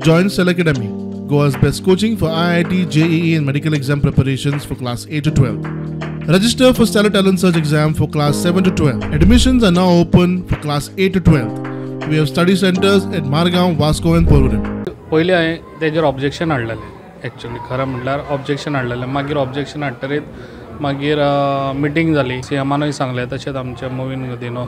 Join Stellar Academy, Goa's best coaching for IIT, JEE and medical exam preparations for class 8 to 12. Register for Stellar Talent Search exam for class 7 to 12. Admissions are now open for class 8 to 12. We have study centers at Margao, Vasco and Porvorim. पयलीं हांवें तेजेर objection हाडलेलें, actually खरें म्हणल्यार objection हाडलेलें. मागीर objection हाडटरीत मागीर meeting जाली, सी एमानूय सांगलें, तशेंच आमचे मोविन गुदिन्हो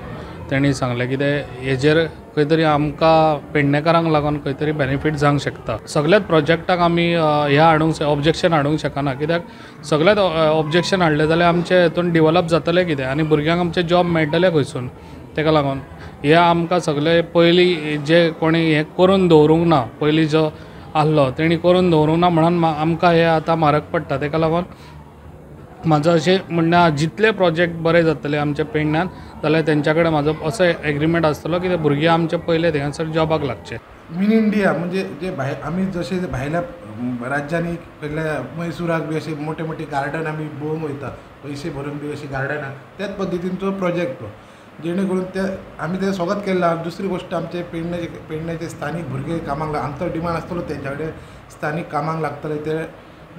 तेणी सांगलें कितें हेजेर खंय तरी आमकां पेडणेकारांक लागून खंय तरी बेनिफीट जावंक शकता. सगल्याच प्रोजेक्टाक आमी हें हाडूंक ऑब्जेक्शन हाडूंक शकना, कित्याक सगल्याच ऑब्जेक्शन हाडलें जाल्यार आमचे हितून डिवलप जातलें कितें आनी भुरग्यांक आमचे जॉब मेळटले खंयसून. तेका लागून हे आमकां सगळे पयलीं जे कोणी हें करून दवरूंक ना, पयलीं जो आहलो तेणी करून दवरूंक ना म्हणून आमकां हें आतां म्हारग पडटा. तेका लागून म्हाजो अशें म्हणणें आहा, जितले प्रोजेक्ट बरे जातले आमच्या पेडण्यान जाल्यार तेंच्या कडेन म्हाजो असो एग्रीमेंट आसतलो की ते भुरगे आमचे पयले थंयसर जॉबाक लागचे. मिनी इंडिया म्हणजे जे भायर आमी जशे भायल्या राज्यांनी कडल्या मैसुराक बी अशे मोठे मोठे गार्डन आमी पळोवंक वयता, पयशे भरून बी अशी गार्डनां, त्याच पद्दतीन तो प्रोजेक्ट तो जेणे करून ते आमी ते स्वागत केल्लें आहा. दुसरी गोश्ट आमचे पेडण्याचे स्थानीक भुरगे कामाक आमचो डिमांड आसतलो तेंच्या कडेन स्थानीक कामाक लागतले ते.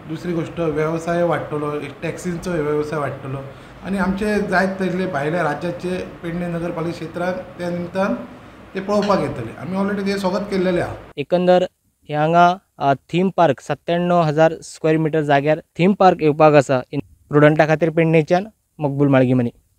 दुसरी गोश्ट वेवसाय वाडटलो, टॅक्सींचो वेवसाय वाडटलो आनी आमचे जायत तसले भायल्या राज्याचे पेडणे नगरपालिका क्षेत्रांत त्या निमतान ते पळोवपाक येतले. आमी ऑलरेडी ते स्वागत केल्लेलें आहा. एकंदर हे हांगा थीम पार्क 97,000 स्क्वेअर मिटर जाग्यार थीम पार्क येवपाक आसा. प्रुडंटा खातीर पेडणेच्यान मकबूल माळगीमनी.